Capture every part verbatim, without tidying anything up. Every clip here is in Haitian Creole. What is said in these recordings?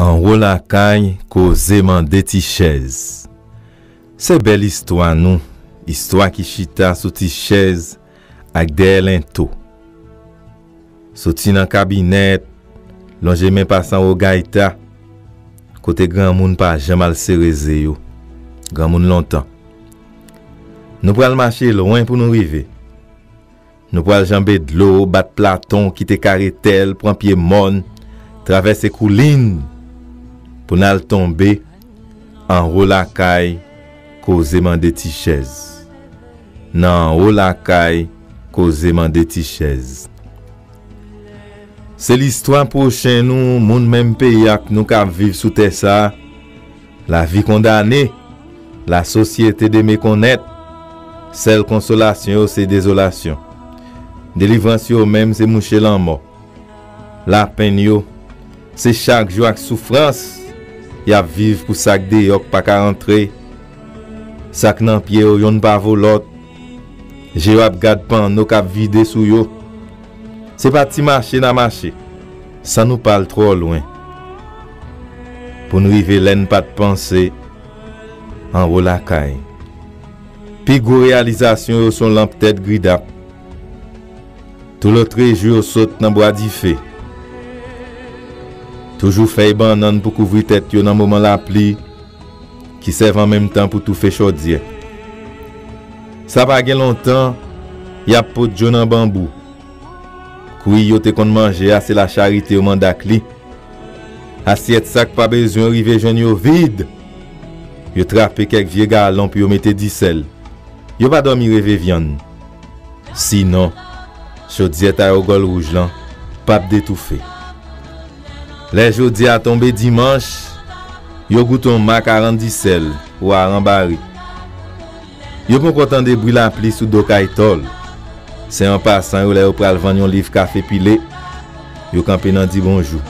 Anwo lakay, koze mande ti chèz. Se bèl istwa nou, istwa ki chita sou ti chèz ak dèyè lento. Soti nan kabinèt, lonje men pase anwo gayta, kote granmoun pa janm al sere ze yo. Granmoun lontan. Nou pral mache lwen pou nou rive. Nou pral janbe dlo, bat platon, kite kare tèl, pran pye mòn, travèse koulin pou n al tonbe anwo lakay, koze mande ti chèz. Nan anwo lakay, koze mande ti chèz. Se listwa pwochen nou, moun menm peyi ak nou k ap viv sou tè sa a. Lavi kondane, la sosyete demekonnèt. Sèl konsolasyon yo se dezolasyon. Delivrans yo menm se mouche lanmò. Lapenn yo, se chak jou ak soufrans y ap viv pou sa k deyò k pa ka rantre. Sa k nan pye yo, yonn pa vo lòt. Je yo ap gad panno k ap vide sou yo. Se pa ti mache n a mache, san nou pa al twò lwen, pou n rive lè n pa t panse, anwo lakay. Pi gwo reyalizasyon yo se yon lanp tèt gridap. Toulotrejou yo sot nan bwa dife. Toujou fèy bannann pou kouvri tèt yo nan moman lapli, ki sèvi an menm tan pou toufe chodyè. Sa pa gen lontan, y ap pot dlo nan banbou. Kwi yo te konn manje a, se lacharite yo mande ak li. Asyèt sa k pa bezwen rive jwenn yo vid. Yo trape kèk vye galon pou yo mete disèl. Yo pa dòmi reve vyann. Sinon, chodyè Tayogòl wouj lan p ap detoufe. Lè jodi a tonbe dimanch, yo goute yon ma karant disèl ou aranbari. Yo poko tande bri lapli sou do kay tòl. Se an pasan yo, lè yo pral vann yon liv kafe pile, yo kanpe nan di bonjou.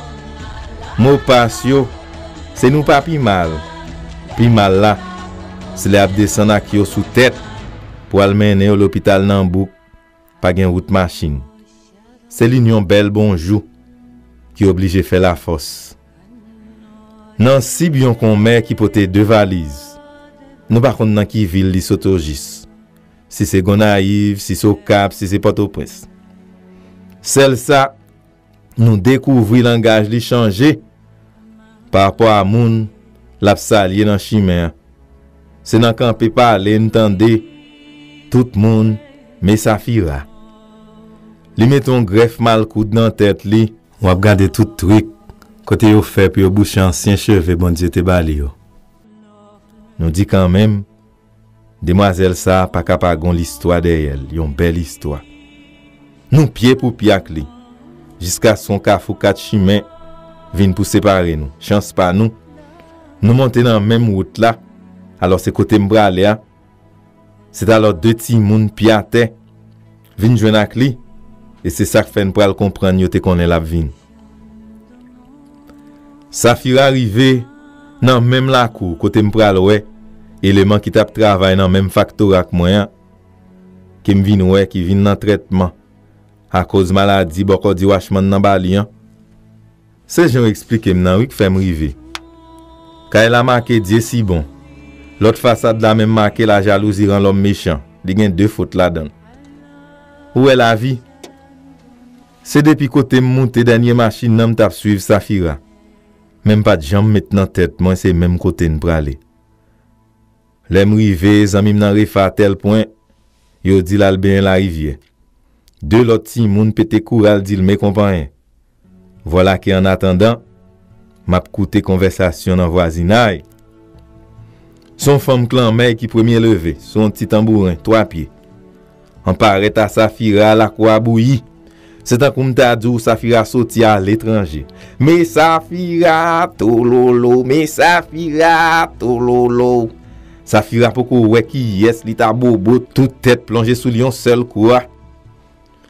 Mo pas yo, se nou pa pi mal. Pi mal la, se lè y ap desann ak yo sou tèt pou al mennen yo lopital nan bouk, pa gen wout machin. Se linyon bèl bonjou ki oblije fè lafòs. Nan sib yon konmè ki pote de valiz. Nou pa konn nan ki vil li sot ojis. Si se Gonayiv, si se Okap, si se Pòtoprens. Sèl sa, nou dekouvri langaj li chanje pa rapò a moun l ap salye nan chimen an. Se nan kanpe pale n tande tout moun, men Safira. Li mete yon grèf malkoud nan tèt li. W ap gade tout trik kote yo fè pou yo bouche ansyen cheve Bondye te ba li yo. Nou di kanmenm, demwazèl sa a pa ka pa gon listwa dèyè l, yon bèl istwa. Nou pye pou pye ak li, jiskaske yon kafou kat chimen vin pou separe nou. Chans pa nou, nou monte nan menm wout la. Alò, se kote m prale a. Se t alò de timoun pye atè vin jwenn ak li, e se sa k fè n pral konprann yo te konnen l ap vin. Safira rive nan menm lakou kote m pral wè eleman ki t ap travay nan menm faktori ak mwen an, ke m vin wè ki vin nan trètman akoz maladi bòkò di wachmann nan ba li an. Se jan yo eksplike m nan wi k fè m rive. Kay la make Dye si bon. Lòt fasad la menm make lajalouzi ran lòm mechan. Li gen de fot ladan l. Ou wè lavi? Se depi kote m moute dènye machin nan m t ap swiv Safira. Men m pa t janm met nan tèt mwen se menm kote n prale. Lè m rive, zanmi m nan refe a tèl pwen, yo di l al benyen larivyè. De lòt timoun pete kouri al di l men konpanyen. Vwala ke annatandan, m ap koute konvèsasyon nan vwazinay. Se yon fanm klanmèy ki premye leve, se yon ti tanbouren, twa pye. An parèt a Safira, lakou a bouyi. Se tankou m ta di w Safira soti aletranje. Men Safira, tololo, men Safira, tololo. Safira poko wè kiyès li ta bobo, tout tèt plonje sou li yon sèl kou a.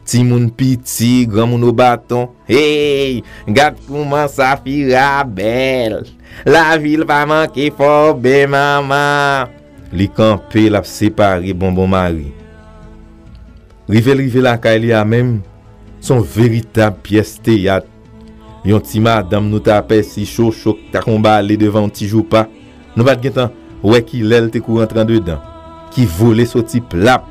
Timoun piti, granmoun o baton. Hey, gad kouman Safira bèl. Lavi l pa manke fò ben manman. Li kanpe, l ap separe bonbon mari. Rive l rive lakay li a menm, se yon veritab pyès teyat. Yon ti madanm nou t apèsi cho cho k t ak yon bale devan yon ti joupa. Nou pa t gentan wè kilè l te kouri antre andedan, ki vole soti plap,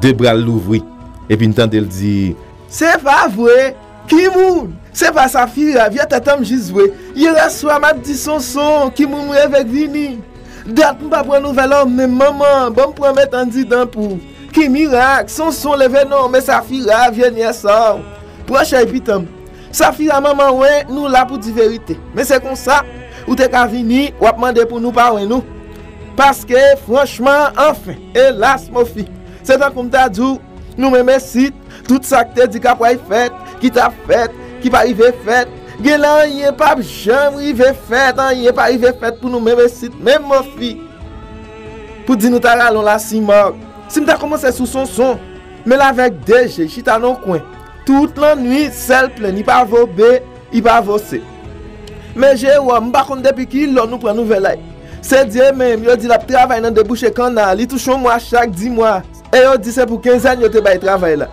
de bra l louvri, epi n tande l di, "Se pa vre! Ki moun? Se pa Safira, vye tèt an m jis vre. Yè aswè m ap di Sonson, ki moun m reve k vini. Dat m pa pran nouvèl ou menm manman, ban m pran met anndidan pou. Ki mirak, Sonson leve non, men Safira, vye nyès sa w. Pran chay pitan m. Safira manman wen, nou la pou di verite. Men se konsa, ou te ka vini, w ap mande pou nou pa wen nou. Paske, franchman, anfen, elas, mofi. Se tankou m ta di w, nou menm esit, tout sa k te di k ap pral fèt, ki t ap fèt, ki pa rive fèt, gen la anyen p ap janm rive fèt, anyen pa rive fèt pou nou menm esit, menm mofi. Pou di nou ta rale yon lasimag. Si m ta kòmanse sou Sonson, men l avèk de je, chita nan yon kwen. Tout lannwit, sèl plenn, li pa vobe, li pa vose. Men Jewòm, m pa konn depi kilè nou pran nouvèl la. Se Dye menm, yo di l ap travay nan debouche kannal, li touche yon mwa chak di mwa. E yo di se pou kenzèn yo te bay travay la.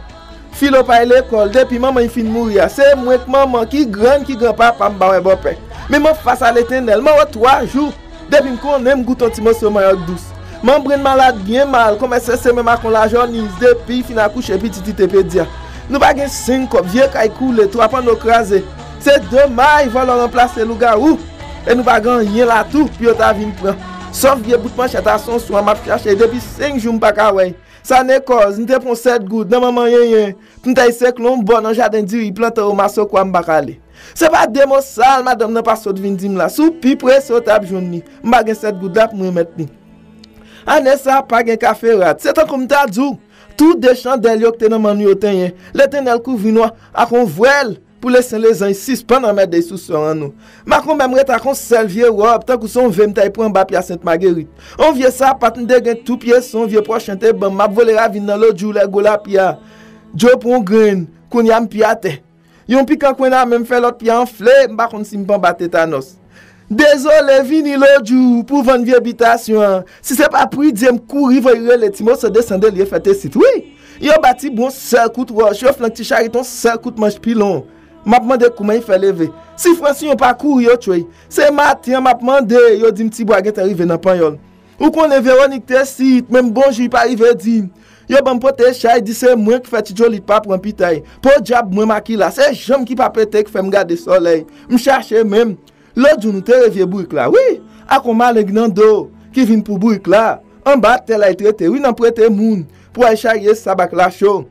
Filo pa al lekòl, depi manman l fin mouri a, se mwen k manman, ki grann, ki granpapa, m pa wè bòpè. Men m anfas a Letènèl, m anwo twa jou. Depi m konnen m goute yon ti moso manyòk dous. Manbrenn malad byen mal, kòmès se menm ak yon lajòniz, depi l fin akouche pitit li te pèdi a. Nou pa gen senk kòb, vye kay koule, twa panno kraze. Se domaj, vòlò ranplase lougawou. E nou pa gen anyen la tou pou yo ta vin pran. Sòf vye bout manchèt a Sonson an m ap chache depi senk jou m pa ka wè l. Sa ne kòz, m te pran sèt goud nan manman Yenyen pou m ta al sekle yon bò nan jaden diri plante yo masokwa m pa ka ale. Se pa de mo sal madanm nan pa sot vin di m la. Si w pi prese, w t ap jwenn li. M pa gen sèt goud la pou m remèt li. Ane sa a pa gen kafe rat. Se tankou m ta di w, tou de chandèl yo ki te nan men nou yo tenyen. Letènèl kouvri nou ak yon vwèl pou lesen lezanj sispann anmède sou sò an nou. Makonbè m ret ak yon sèl vye wòb, tankou se yon ve m t al pran anba pye a Sent Magerit. Yon vye sapat m te gen tou pye son, vye pwòch an te ban m, m ap vole ravin nan lòt jou lè gwo lapli a. Djo pran yon grenn, kounye a m pi atè. Yon pikan kwenn a men m fè lòt pye a anfle, m pa konn si m pa anba tetanòs. Dezole, vini lòt jou pou vann vye bitasyon an. Si se pa pri Dye m kouri voye rele ti moso desann de lye fèt esit, wi. Yo ba ti bon sèl kout wòch, yo flank ti charit yon sèl kout manch pilon. M ap mande kouman l fè leve. Si Fransyon pa kouri yo tchwey. Se maten an m ap mande, yo di m ti bwa gentan rive nan Panyòl. Ou konnen Veronik te sit, menm bonjou li pa rive di m. Yo ban m pote chay, di se mwen ki fè ti Djolit pa pran pitay. Podyab mwen Makila, se janm ki pa pete ki fè m gade sòlèy. M chache menm. Lòt jou nou te revye bourik la, wi. Ak yon maleng nan do, ki vin pou bourik la. Anba tè la l t rete, wi, nan prete moun, pou al charye sab ak lacho.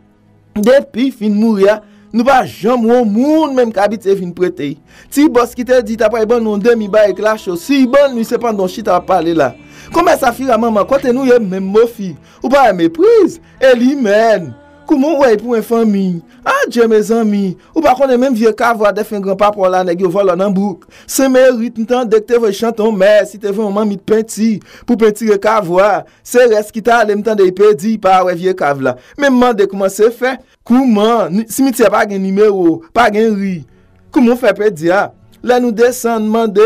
Depi l fin mouri a, nou pa janm wè yon moun menm k abitye vin prete l. Ti bòs ki te di l ta pral ban nou yon demi barik lacho, si l ban nou l, se pandan w chita w ap pale la. Kòmès Safira manman, kote nou ye menm mofi? Ou pa wè mepriz? E li menm? Kouman w wè l pou en fanmi? Adje mezanmi, ou pa konnen menm vye kavo a dèfen granpapa w la nèg yo vòlò nan bouk. Sen Merit m tande k te voye chante yon mès, li te voye yon manmit penti pou pentire kavo a. Se rès ki t ale m tande l pèdi, l pa wè vye kav la. Men m mande kouman se fè, kouman, ni- simityè pa gen nimewo, pa gen ri. Kouman w fè pèdi a? Lè nou desann mande,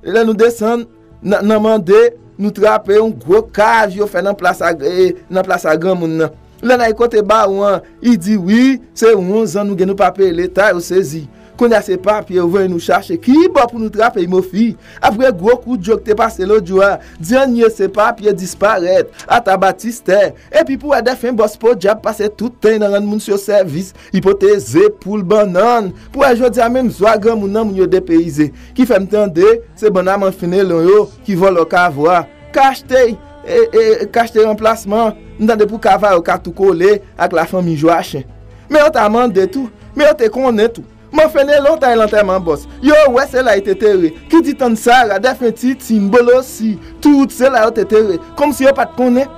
lè nou desann nan, nan mande, nou trape yon gwo kav yo fè nan plas a, e, nan plas a granmoun nan. Lè n al kote bawon an, li di wi, se onz an nou gen nou pa peye leta, yo sezi. Kounye a se papye yo voye nou chache. Ki bò pou nou trape l, mofi? Apre gwo kout djo k te pase lòt jou a, dènye se papye disparèt, ata batistè. Epi pou wè dèfen bòs podyab pase tout tan l nan rann moun yo sèvis, li pote ze, poul, bannann. Pou wè jodi a menm zo a granmoun nan moun yo depeyize. Ki fè m tande, se bann aman fenelon yo ki vòlò kavo a. K achte, e, e, k achte ranplasman, m tande pou kavo a yo ka tou kole ak lafanmi Jwachen. Men yo ta mande tou, men yo te konnen tou. Mwen fenelon t al lantèman bòs. Yo wè se la l te tere. Ki di tann Sara, dèfen Titine, Bolosi, tout se la yo te tere. Kòmsi yo pa t konnen.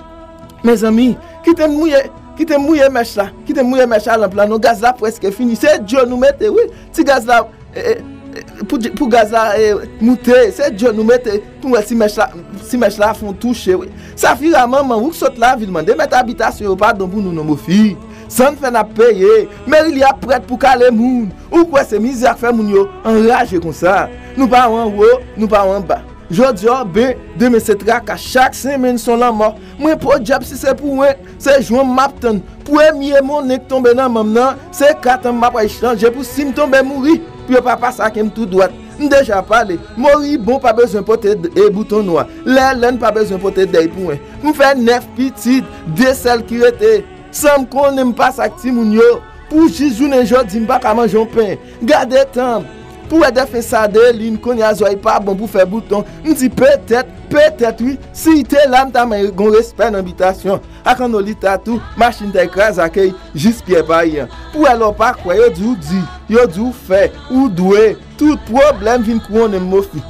Mezanmi, kite m mouye, kite m mouye mèch la. Kite m mouye mèch a lanp la non, gaz la prèske fini. Se dyo nou mete, wi. Ti gaz la, e, e, e, pou, pou gaz la, e, moute, se dyo nou mete. Pou wè si mèch la, si mèch la fè yon touche, wi. Safira manman, ou k sot lavil, mande mèt abitasyon yo padon pou nou non, mofi. San n fè n ap peye. Merilia prèt pou kale moun. Ou kwè se mizè k fè moun yo anraje konsa? Nou pa w anwo, nou pa w anba. Jodi a w ben, demen se traka. Chak senmenn se yon lanmò. Mwen podyab si se pou mwen, se jwenn m ap tann. Premye monnen k tonbe nan men m nan, se kat an m ap al chanje pou si m tonbe mouri. pou yo pa pase ak m tou dwat. M deja pale, moribon pa bezwen pote d- e bouton nwa. Lèlèn pa bezwen pote dèy pou mwen. M fè nèf pitit, de sèl ki rete. San m konnen m pase ak timoun yo. Pou jis jounen jodi, m pa ka manje yon pen. Gade tan. Pou wè dèfen sa de lin, kounye a zòrèy pa bon pou fè bouton. M di petèt, petèt wi. Si l te la, m ta mwen gon respè nan bitasyon. Ak Anolita tou, machin ta kraze ak jis pyè pa y an. Pou wè lè w pa kwè, yo di w di, yo di w fè, ou dwe. Tout pwoblèm vin kouwonnen m, mofi.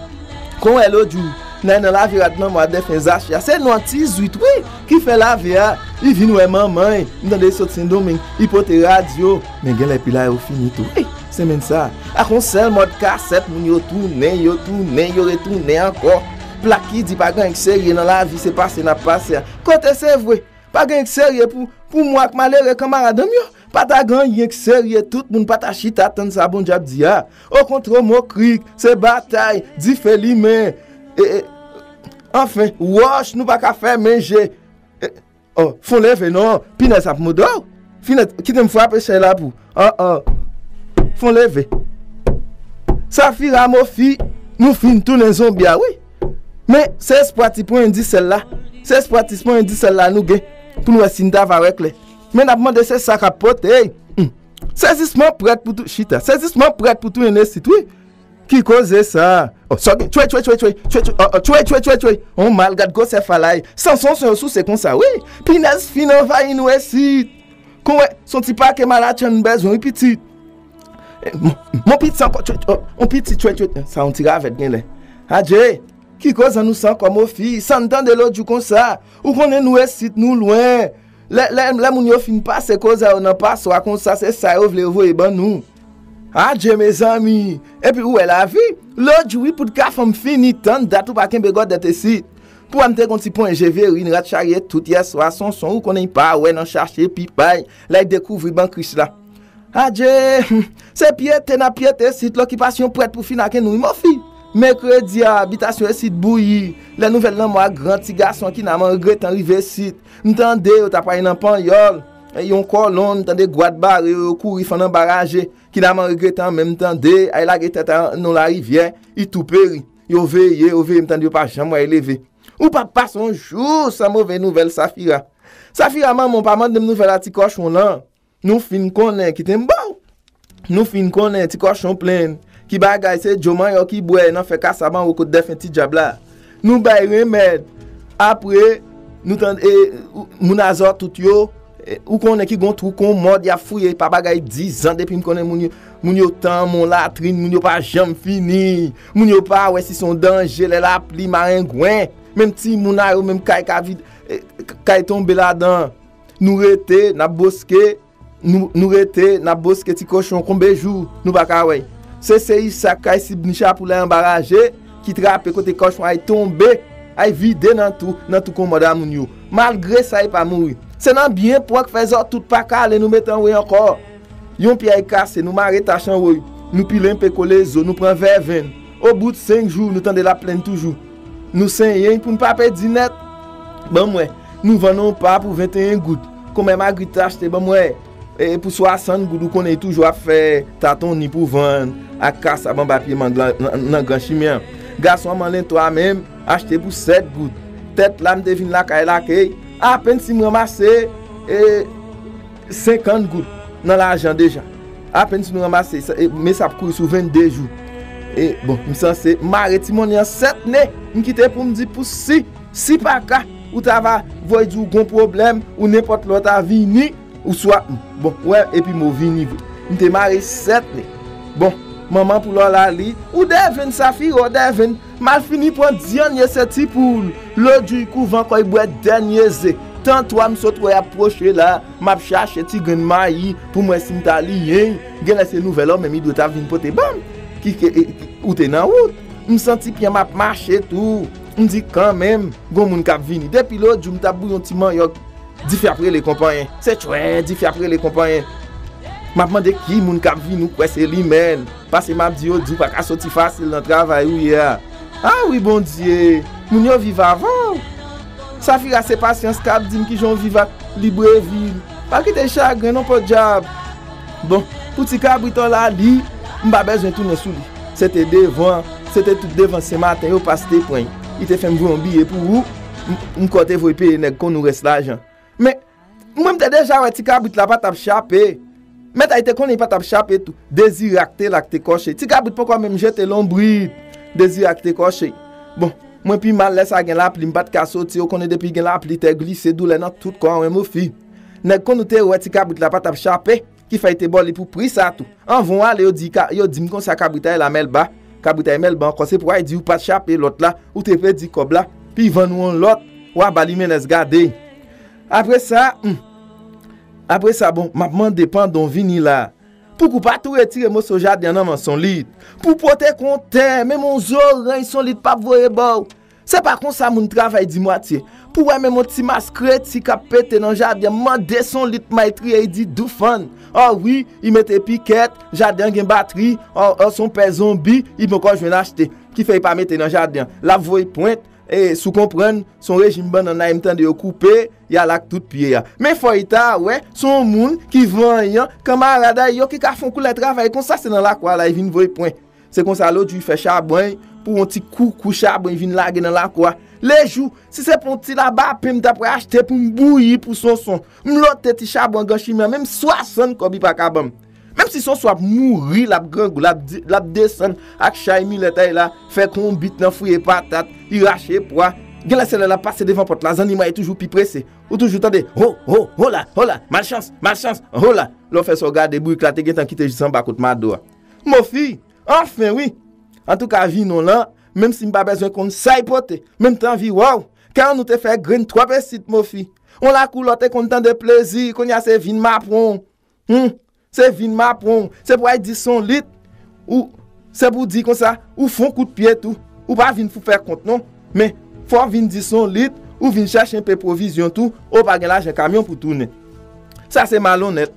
Kon wè lòt jou, nan nan lave rad nan mwa dèfen Zachi a. Se non ti zwit, wi, ki fè lave a. Li vin wè manman, m tande sot Sendomeng, li pote radyo. Men genlè pil a yo fini tou. Wi, semèn sa, ak yon sèl mòd kasèt, moun yo tounen, yo tounen, yo retounen ankò. Plak ki di pa gen anyen k serye nan lavi, se pase n ap pase a. Kote se vre? Pa gen anyen k serye pou, pou mwen ak malere kanmarad an m yo. Pa ta gen anyen k serye, tout moun pa ta chita tann sa Bondye ap di a. Okontrè, mokrik, se batay, dife limen. E, e, anfen, wòch, nou pa ka fèmen je. E, oh, fon leve non, pinèz ap mòde w. Finèt, kite m frape chèz la pou. Oh, oh. Fon leve. Safira, mofi, nou fin tounen zonbi a, wi. Men, se espwa ti pwen di sèl la. Se espwa ti pwen di sèl la nou gen. Pou nou wè si n ta va wè klè. Men n ap mande se sa k ap pote. Ey, hmm. Sezisman prèt pou tou, chita. Sezisman prèt pou tou ennesit, wi. Ki koze sa? Oh, sa gen, tchwe, tchwe, tchwe, tchwe, tchwe, tchwe, oh, oh, tchwe, tchwe, tchwe, tchwe. On mal, gad gwosè falay. Sanson, son yo souse konsa, wi. Pinèz fin anvayi nou esit. Kon wè, son ti pake malatchann bezwen, wi, pitit. Eh, mon, mon pitit ankò, tchwe, tchwe, oh, on pitit, tchwe, tchwe. Sa, on ti ravèt genlè. Adje, ki koze nou sa ankò, mofi? Sa n tande lòt jou konsa. Ou konnen nou esit, nou lwen. Lè, lè, lè moun yo fin pase koze yo nan paswa konsa, se sa yo vle yo voye ban nou. Adje, mezanmi! Epi ou wè lavi? Lòt jou, wi, pou t ka fanm fini tann dat ou pa kenbe gòdèt esit. Pou wè m te gon ti pwen je Verine, rat charye tout yèswa, Sonson, ou konnen pa wè nan chache pipay, lè l dekouvri ban krich la. Adje, se pyete n ap pyete esit, lokipasyon prèt pou fin ake nou, wi, mofi. Mekredi a, bitasyon esit bouyi. Lè nouvèl lanmò a gran ti gason Kinaman regretan rive esit. M tande yo t ap pale nan panyòl. E yon kòlonn, m tande gwad bare yo, yo kouri fann anba raje. Kinaman regretan, men m tande, ay lage tèt a nan larivyè, li tou peri. Yo veye, yo veye, m tande yo pa janm wè l leve. Ou p ap pase yon jou san move nouvèl, Safira. Safira, manman w pa mande m nouvèl a ti kòchon lan. Nou fin konnen, kite m ba w. Nou fin konnen ti kòchon plenn. Ki bagay, se djo manyòk ki bwè nan fè kasab anwo kot dèfen ti dyab la. Nou bay renmèd. Apre, nou tande, e, ou- moun a Zòtout yo, e, ou konnen ki gon twou kon mòd y ap fouye, pa bagay dizan depi m konnen moun yo, moun yo tann on latrin, moun yo pa janm fini. Moun yo pa wè si se on danje lè lapli, marengwen. Menm timoun a yo, menm kay ka vid-, e, k- kay tonbe ladan. Nou rete, n ap boske, nou, nou rete, n ap boske ti kòchon konbe jou, nou pa ka wè l. Se, se Isak kay Sibnicha pou lè anba raje, ki trape kote kòchon ay tonbe, ay vide nan twou, nan twou konmòd a moun yo. Malgre sa, li pa mouri. Se nan byen pran k fè Zòtout pa ka ale nou mete anwo ankò. Yon pyè ay kase, nou mare tach anwo, nou pile enpe kole zo, nou pran vèvenn. Obout senk jou, nou tande l ap plenn toujou. Nou senyen pou n pa pèdi nèt. Ban m wè, nou vann on pa pou venteyen goud. Konmè Magrit achte, ban m wè, e pou swasant goud, ou konnen li toujou ap fè tatonni pou vann ak kasab anba pye mang lan nan, nan gran chimen an. Gason an manlen twa menm, achte pou sèt goud. Tèt la, m te vin lakay lakay, apèn si m ranmase, e, senkant goud nan lajan deja. Apèn si nou ranmase sa, e, men sa ap kouri sou vennde jou. E, bon, m sanse mare ti monnen an sèt ne, m kite pou m di pou si, si pa ka, ou ta va voye di w gon pwoblèm, ou nenpòt lè w ta vini, ou swa, bon, wè, epi m vini vre. M te mare sèt ne. Bon, manman pou lò la li, ou devenn Safira, ou devenn. M al fini pran dènye se ti poul. Lòt jou, li kouve ankò, li bwè dènye ze. Tan twa m sot wè y ap pwoche la, m ap chache ti grenn mayi pou m wè si m ta liyen. Genlè se nouvèl ou menm li dwe ta vin pote ban m. Ki, ki, e, ki- ou te nan wout. M santi pye m ap mache tou. M di kanmenm, gon moun k ap vini. Depi lòt jou, m t ap bouyi yon ti manyòk. Dife ap rele konpanyen. Se tchwè, dife ap rele konpanyen. M ap mande ki moun k ap vini, ou kwè se li menm. Paske m ap di yo, di w pa ka soti fasil nan travay ou ye a. A wi, Bondye, moun yo viv avan w. Safira, se pasyans k ap di m kijan w viv ak Libreville. Pa kite chagren non, podyab. Bon, pou ti kabrit an la, li, M pa bezwen tounen sou li. Se te devan, se te tout devan Senmaten yo pas te pran. Li te fè m voye yon biye pou ou. M, m kwè w te voye peye nèg konn ou rès lajan. Men, mwen m te deja wè ti kabrit la pa t ap chape. Mèt a, li te konnen li pa t ap chape tou. Dezire ak te la k te kòche. Ti kabrit poko menm jete lonbrit. Dezire ak te kòche. Bon, mwen pi mal lè sa gen lapli, m pa t ka soti. Ou konnen depi gen lapli, tè glise, doulè nan tout kò an, wi, mofi. Nèg konn ou te wè ti kabrit la pa t ap chape. Ki fè y te ba w li pou pri sa tou. Anvan w ale, yo di, ka, yo di m konsa kabrit la e la mèlba. Kabrit la e mèlba ankò, se pou w al di ou pa t chape lòt la, ou te pèdi kòb la, pi vann ou yon lòt, w a ba li menès gade. Apre sa, hmm, apre sa, bon, m ap mande pandan w vini la, pouki w pa tou retire moso jaden an nan men Sonlit? Pou pote kontè, menm yon zoranj Sonlit p ap voye ba w. Se pa konsa moun travay dimwatye. Pou wè menm yon ti mas kreti k ap pete nan jaden an, mande Sonlit may triye, li di doufann. Ò wi, li mete pikèt, jaden an gen batri, ò, ò, se yon pè zonbi, li poko jwenn achte. Ki fè li pa mete nan jaden an. L ap voye pwent, e, si w konprann, se yon rejim bannann la, m tande yo koupe, y al ak tout pye a. Men fò li ta wè, se yon moun ki vanyan, kanmarad a yo ki ka fè yon koulè travay konsa, se nan lakou a la, li vin voye pwent. Se konsa lòt jou, li fè chabon pou yon ti koukou chabon vin lage nan lakou a. Lejou, si se pou yon ti labapen m ta pral achte pou m bouyi pou Sonson, m lote ti chabon an gran chimen an, menm swasann kòb li pa ka ban m. Menm si Sonson ap mouri, l ap grangou, l ap di- l ap desann ak chay milèt a li la, fè konbit nan fouye patat, li rache pwa. Genlè se lè l ap pase devan pòt la, zannimo a toujou pi prese. Ou toujou tande, ho, ho, hola, hola, malchans, malchans, hola. Lè w fè sa w gade bourik la te gentan kite jis anba kot mado a. Mofi, anfen wi. Antouka, vin w lan, menm si m pa bezwen konn sa y pote, men m t anvi wè w. Kè an nou te fè grenn twòp esit, mofi. On lakou lè w te konn tande plezi, kounye a se vin m ap pran w. Hmm, se vin m ap pran w. Se pou w al di Sonlit, ou, se pou w di konsa, ou fè yon kout pye tou. Ou pa vin pou fè kont non. Men, fò w vin di Sonlit, ou vin chèche enpe pwovizyon tou, ou pa gen lajan kamyon pou tounen. Sa se malonnèt.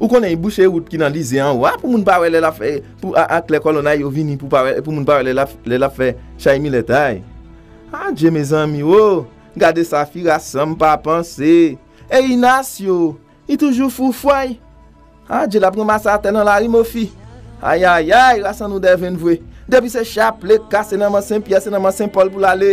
Ou konnen, bouche wout ki nan Lize anwo a, pou moun pa wè lè l ap fè, pou a, a klè kòlonnay yo vini, pou pa wè, pou moun pa wè lè l ap, lè l ap fè chay milèt a. Adje, mezanmi, o! Gade Safira san m pa panse. E Inasyo, li toujou foufway. Adje, l ap ranmase atè nan lari, mofi. Ayayay, ras an nou dèvenn vre. Depi se chaple kase nan men Sen Pyè, se nan men Sen Pòl pou l ale.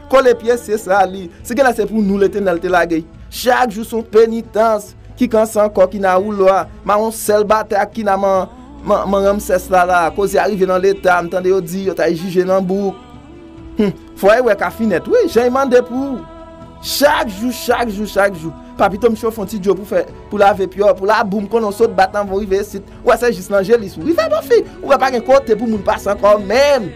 Kole pye, se sa li. Si genlè se pou nou Letènèl te lage. Chak jou se yon penitans. Ki kansa ankò, Kina Woulo a? Mawon sèl batay ak Kina man, man, man Ramsès la la. Koze a rive nan leta, m tande yo di yo t al jije nan bouk. Hmm, fò e wè ka finèt, wi, jan e mande pou ou. Chak jou, chak jou, chak jou. Pa pito m chofe yon ti djo pou fè, pou lave pye w, pou labou m konnen w sot bat anvan w rive isit. Ou wè se jis nan je li sou rive, mofi. Ou wè pa gen kote pou moun pase ankò menm.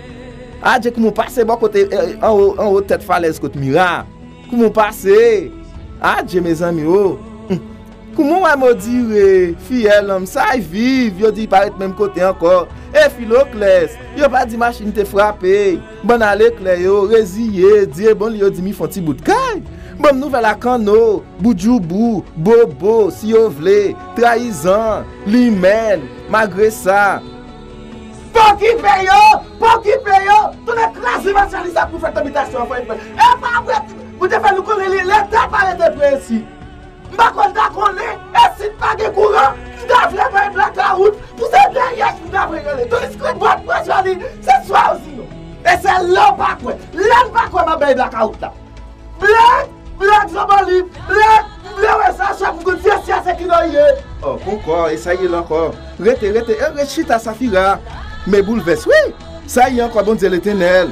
Adje, kouman w pase bò kote, eh, anwo, anwo tèt falèz kot Mira. Kouman w pase? Adje, mezanmi, o. Hmm. Kouman w wè Modire, Fiyèl, Anmsay viv, yo di pa ret menm kote ankò. E Filoklès, yo pa di machin te frape. Bann a leklè yo, reziye, di e bon li yo di m fè yon ti bout kay. Ban m nouvèl a Kanno, Boudjoubou, Bobo, si yo vle, Trayizan, Limèn, Magresa. Pa okipe yo! Pa okipe yo! Tounen kraze matyè li sa pou fè tanbitasyon an fè. E pa vre, ou te fè nou konnen li, Leta pa rete pre isit. M pa kwè l ta konnen, e si t pa gen kouran, m ta vle bay blakawout, pou se dèyè m ta vle rele. Tounis krit bwat presyon li, se swa ou sinon. E se lè w pa kwè. Lè m pa kwè m ap bay blakawout la. Blak! Blak Zanbòlip! Blak! M vle wè sa, chak moun konn si se ki lè w ye. Oh, poukò, e sa ye la ankò. Rete, rete, e, rete chita, Safira. Men boulvès, wi. Sa ye ankò, Bondye Letènèl.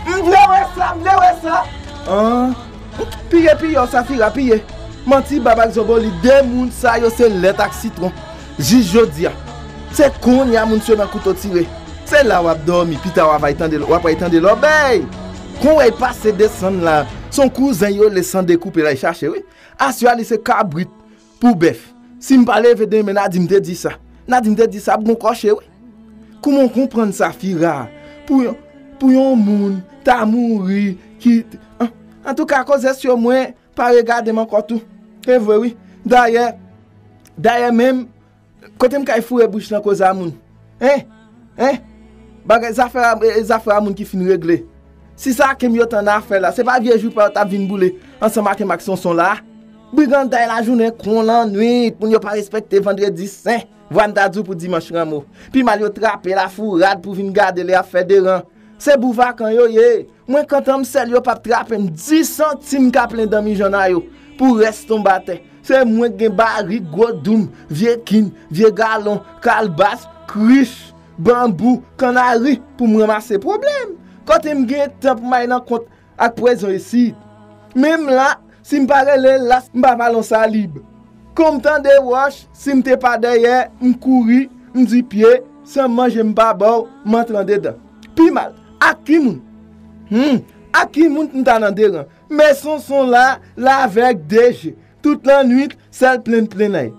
M vle wè sa, m vle wè sa. An, piye, piye, Safira, piye. Manti, bab ak Zanbòlip, de moun sa yo se lèt ak sitwon. Jis jodi a. Se kounye a moun se nan kouto tire. Se la w ap dòmi, pita w ap ay tande, w ap ay tande lòbèy. Kon w wè y pase desann la, se yon kouzen yo le san dekoupe la y chache, wi. Aswè a li se kabrit pou bèf. Si m pa leve demen, n a di m te di sa. N a di m te di sa ap gon kòche, wi. Kouman w konprann sa, Fira? Pou yon, pou yon moun ta mouri, ki, an, antouka, koze sou mwen, pa regade m ankò tou. E vre, wi. Dayè, dayè menm, kote m kay foure bouch nan koze a moun? Hein? Hein? Bagay zafè a, e, zafè a moun ki fin regle. Si sa ke m yo t an afè la, se pa vye jou pa yo t ap vin boule ansanm ak m ak Sonson la? Briganday lajounen kon lannwit, moun yo pa respekte vandredi sen. Vwa n ta di w pou dimanch ranmo. Pi mal yo trape lafourad pou vin gade lè y ap fè deran. Se bou vakan yo ye. Mwen kantan m sèl yo p ap trape m. Dis santim ka plen danmi jòn a yo pou rès tonbe atè. Se mwen k gen barik, gwo doum, vye kin, vye galon, kalbas, krich, banbou, kannari pou m ranmase pwoblèm. Kote m gen tan pou m al nan kont ak pwezon isit. Menm la, si m pa rele las, m pa pale yon salib. Kon m tande wòch, si m te pa dèyè, m kouri, m di pye, san manje m pa ba w, m antre andedan. Pi mal, ak ki moun? Hmm, ak ki moun m ta nan deran? Men Sonson la, la avèk de je. Tout lannwit, sèl plenn plenn ay.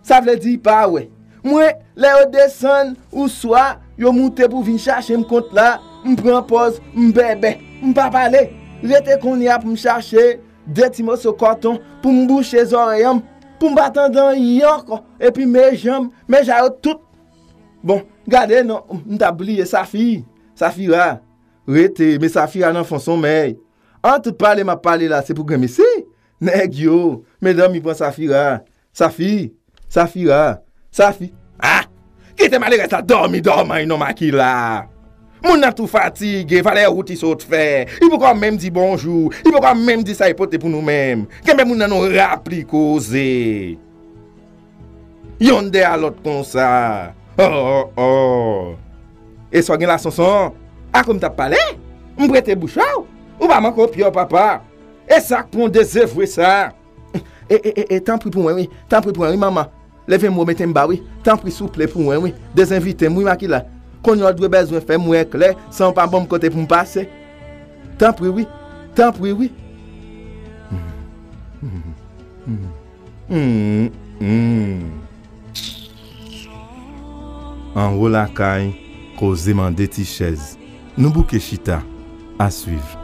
Sa vle di pa wè. Mwen, lè yo desann, ouswa yo moute pou vin chache m kont la, m pran pòz, m bèbè. M pa pale. Rete kounye a pou m chache de ti moso kòton pou m bouche zòrèy an, pou m pa tande anyen ankò. Epi men jan m, men jan yo tout. Bon, gade non, m t ap bliye Safi. Safira. Rete, men Safira nan fon sonmèy. An tout pale m ap pale la, se pou granmesi. Nèg yo, men dòmi pran Safira. Safi, Safira, Safi. Ah! Kite malerèz la dòmi dòmay non Makila. Moun nan tou fatige, valè wout li sot fè. Li poko menm di bonjou, li poko menm di sa li pote pou nou menm. Kenbe moun nan non rapli koze. Yonn dèyè lòt konsa. Oh, oh, oh. E sa w gen la, Sonson? Akoz m t ap pale? M prete bouch ou. Ou pa manke yon pyè, papa. E sa k pran w dezevwe sa? E, e, e, e, tanpri pou mwen, wi. Tanpri pou mwen, wi, manman. Leve m wo, mete m ba, wi. Tanpri, souple, pou mwen, wi. Dezenvite m, wi, Makila. Kounye a w dwe bezwen fè m wè klè, san w pa ban m kote pou m pase. Tanpri, wi. Tanpri, wi. Hmm, hmm. Anwo lakay, koze mande ti chèz. Nou bouke chita. A swiv.